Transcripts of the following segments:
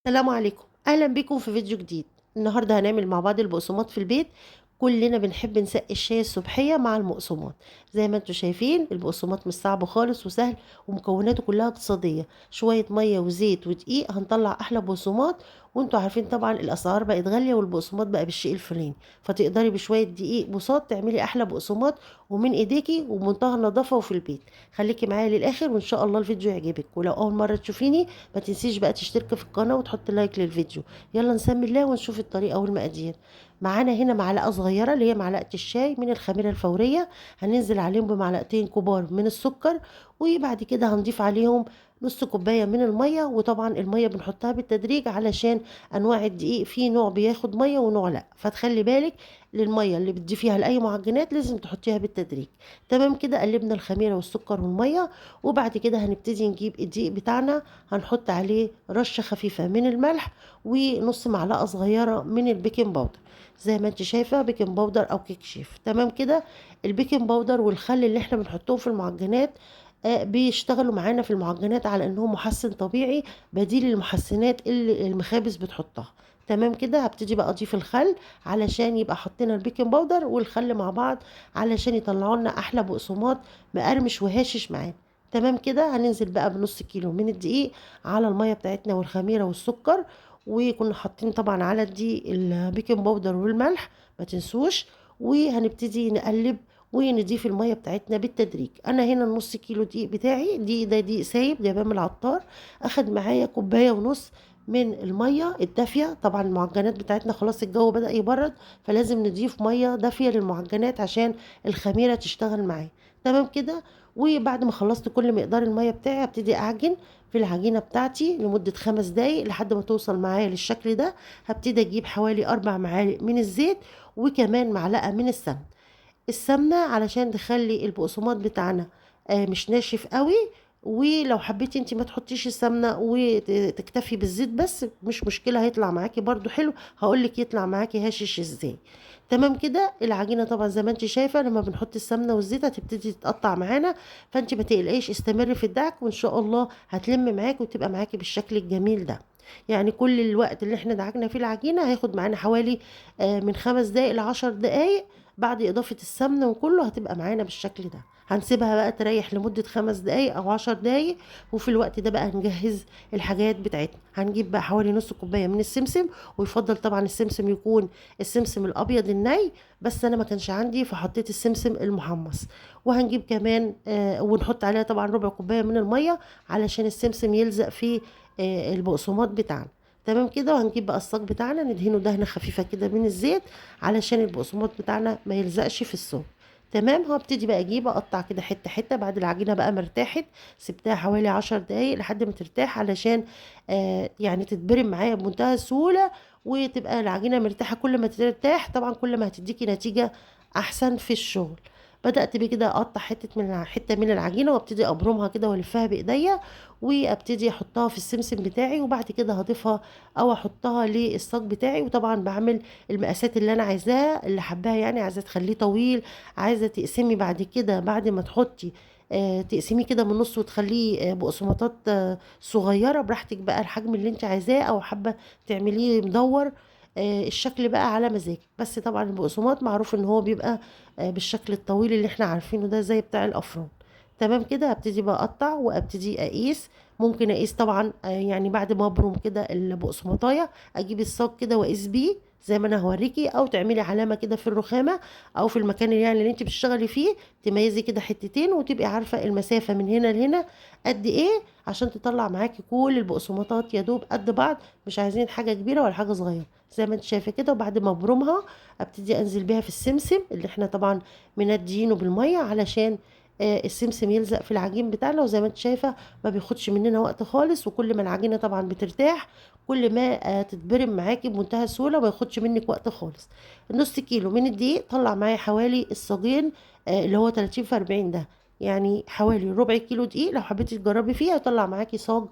السلام عليكم، اهلا بكم في فيديو جديد. النهارده هنعمل مع بعض البقسماط في البيت. كلنا بنحب نسقي الشاي الصبحية مع المقسماط. زي ما انتم شايفين البقسماط مش صعب خالص وسهل، ومكوناته كلها اقتصادية، شوية مية وزيت ودقيق هنطلع احلى بقسماط. وانتم عارفين طبعا الاسعار بقت غالية والبقسماط بقى بالشيء الفلاني، فتقدري بشوية دقيق بساط تعملي احلى بقسماط ومن ايديكي وبمنتهى النظافة وفي البيت. خليكي معايا للاخر وان شاء الله الفيديو يعجبك. ولو اول مرة تشوفيني ما تنسيش بقى تشتركي في القناة وتحطي لايك للفيديو. يلا نسمي الله ونشوف الطريقة والمقادير. معانا هنا معلقه صغيرة اللي هي معلقه الشاي من الخميره الفورية، هننزل عليهم بمعلقتين كبار من السكر، وبعد كده هنضيف عليهم نص كوباية من المية. وطبعا المية بنحطها بالتدريج علشان انواع الدقيق في نوع بياخد مية ونوع لا، فتخلي بالك للمية اللي بتضيفيها لاي معجنات لازم تحطيها بالتدريج. تمام كده قلبنا الخميره والسكر والمية، وبعد كده هنبتدي نجيب الدقيق بتاعنا، هنحط عليه رشه خفيفة من الملح ونص معلقه صغيرة من ال baking powder، زي ما انت شايفه baking powder او كيك شيف. تمام كده ال baking powder والخل اللي احنا بنحطهم في المعجنات بيشتغلوا معانا في المعجنات على انهم محسن طبيعي بديل للمحسنات اللي المخابز بتحطها. تمام كده هبتدي بقى اضيف الخل علشان يبقى حطينا ال baking powder والخل مع بعض علشان يطلعوا لنا احلى بقسماط مقرمش وهاشش معانا. تمام كده هننزل بقى بنص كيلو من الدقيق على المية بتاعتنا والخميره والسكر، وكنا حاطين طبعا على الدقيق ال baking powder والملح ما تنسوش. وهنبتدي نقلب ونضيف المية بتاعتنا بالتدريج. انا هنا النص كيلو دقيق بتاعي، دقيق ده دقيق سايب جايباه من العطار، اخد معايا كوباية ونص من المية الدافيه. طبعا المعجنات بتاعتنا خلاص الجو بدا يبرد، فلازم نضيف مية دافيه للمعجنات عشان الخميره تشتغل معايا. تمام كده وبعد ما خلصت كل مقدار المية بتاعي هبتدي اعجن في العجينة بتاعتي لمدة 5 دقايق لحد ما توصل معايا للشكل ده. هبتدي اجيب حوالي 4 معالق من الزيت وكمان معلقه من السمن. السمنة علشان تخلي البقسماط بتاعنا مش ناشف قوي، ولو حبيتي انت ما تحطيش السمنة وتكتفي بالزيت بس مش مشكلة، هيطلع معاكي برضو حلو. هقولك يطلع معاكي هشش ازاي. تمام كده العجينة طبعا زي ما انت شايفه لما بنحط السمنة والزيت هتبتدي تتقطع معانا، فانت ما تقلقيش، استمري في الدعك وان شاء الله هتلم معاكي وتبقى معاكي بالشكل الجميل ده. يعني كل الوقت اللي احنا دعكنا فيه العجينة هياخد معانا حوالي من 5 دقايق ل10 دقايق بعد اضافه السمنة وكله هتبقى معانا بالشكل ده. هنسيبها بقى تريح لمدة 5 دقايق او 10 دقايق، وفي الوقت ده بقى هنجهز الحاجات بتاعتنا. هنجيب بقى حوالي نص كوباية من السمسم، ويفضل طبعا السمسم يكون السمسم الابيض الني، بس انا ما كانش عندي فحطيت السمسم المحمص. وهنجيب كمان ونحط عليها طبعا ربع كوباية من المية علشان السمسم يلزق في البقسماط بتاعنا. تمام كده وهنجيب بقى الصاج بتاعنا ندهنه دهنه خفيفة كده من الزيت علشان البقسماط بتاعنا ما يلزقش في الصاج. تمام هبتدي بقى اجيب اقطع كده حتة حتة بعد العجينة بقى ما ارتاحت، سبتها حوالي 10 دقايق لحد ما ترتاح علشان يعني تتبرم معايا بمنتهى السهولة وتبقى العجينة مرتاحة. كل ما ترتاح طبعا كل ما هتديكي نتيجة احسن في الشغل. بدات بكده اقطع حتة من العجينة وابتدي ابرمها كده والفها بايديا، وابتدي احطها في السمسم بتاعي، وبعد كده هضيفها او احطها للصاج بتاعي. وطبعا بعمل المقاسات اللي انا عايزاها، اللي حباها، يعني عايزه تخليه طويل، عايزه تقسمي بعد كده بعد ما تحطي تقسميه كده من النص وتخليه بقسماطات صغيرة براحتك بقى الحجم اللي انت عايزاه، او حابة تعمليه مدور، الشكل بقى على مزاجك. بس طبعا البقسماط معروف ان هو بيبقى بالشكل الطويل اللي احنا عارفينه ده زي بتاع الافران. تمام كده هبتدي بقى اقطع وابتدي اقيس. ممكن اقيس طبعا يعني بعد ما ابرم كده البقسماطايه اجيب الصاج كده واقيس بيه زي ما انا هوريكي، او تعملي علامة كده في الرخامه او في المكان اللي يعني اللي انت بتشتغلي فيه، تميزي كده حتتين وتبقي عارفه المسافة من هنا لهنا قد ايه عشان تطلع معاكي كل البقسماطات يا دوب قد بعض، مش عايزين حاجة كبيرة ولا حاجة صغيرة زي ما انت شايفه كده. وبعد ما ابرمها ابتدي انزل بيها في السمسم اللي احنا طبعا منديينه بالمية علشان السمسم يلزق في العجين بتاعنا. وزي ما انت شايفه ما بياخدش مننا وقت خالص، وكل ما العجينة طبعا بترتاح كل ما تتبرم معاكي بمنتهى السهولة وما ياخدش منك وقت خالص. النص كيلو من الدقيق طلع معايا حوالي الصاجين اللي هو 30 في 40 ده، يعني حوالي ربع كيلو دقيق. لو حبيتي تجربي فيه هيطلع معاكي صاج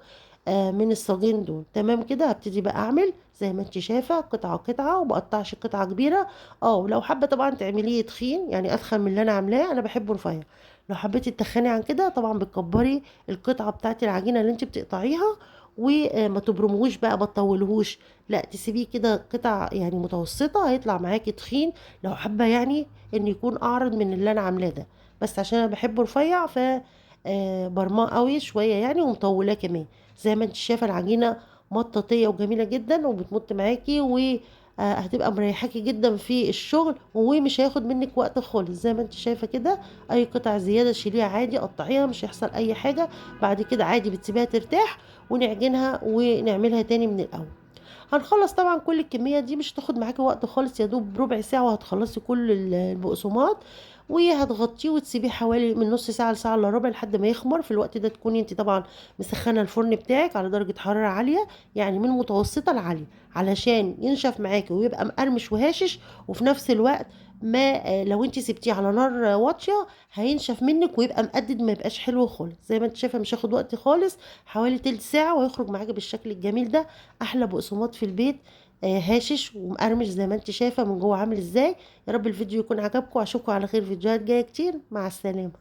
من الصاجين دول. تمام كده هبتدي بقى اعمل زي ما انت شايفه قطعه قطعه، وما اقطعش قطعه كبيرة. ولو حابة طبعا تعمليه تخين يعني اتخن من اللي انا عاملاه، انا بحبه رفيع. لو حبيتي تتخني عن كده طبعا بتكبري القطعة بتاعت العجينة اللي انت بتقطعيها وما تبرمهوش بقى، ما تطولهوش، لا تسيبيه كده قطع يعني متوسطه، هيطلع معاكي تخين. لو حابة يعني ان يكون اعرض من اللي انا عاملاه ده، بس عشان انا بحبه رفيع ف برماه قوي شوية يعني ومطولاه كمان. زي ما انت شايفه العجينة مطاطيه وجميلة جدا وبتمط معاكي، و هتبقى مريحاكي جدا في الشغل ومش هياخد منك وقت خالص. زي ما انت شايفه كده اي قطع زيادة شيليها عادي، قطعيها، مش هيحصل اي حاجة. بعد كده عادي بتسيبيها ترتاح ونعجنها ونعملها تاني من الاول. هنخلص طبعا كل الكمية دي، مش هتاخد معاكي وقت خالص، يا دوب ربع ساعة وهتخلصي كل البقسماط. وهتغطيه وتسيبيه حوالي من نص ساعة لساعة الا ربع لحد ما يخمر. في الوقت ده تكوني انت طبعا مسخنه الفرن بتاعك على درجه حرارة عالية، يعني من متوسطه لعاليه، علشان ينشف معاكي ويبقى مقرمش وهاشش، وفي نفس الوقت ما لو انت سبتيه على نار واطية هينشف منك ويبقى مقدد، ما يبقاش حلو خالص. زي ما انت شايفه مش هياخد وقت خالص، حوالي تلت ساعة وهيخرج معاكي بالشكل الجميل ده. احلى بقسماط في البيت، هاشش ومقرمش زي ما انت شايفه من جوه عامل ازاي. يا رب الفيديو يكون عجبكم، اشوفكم على خير فيديوهات جاية كتير. مع السلامة.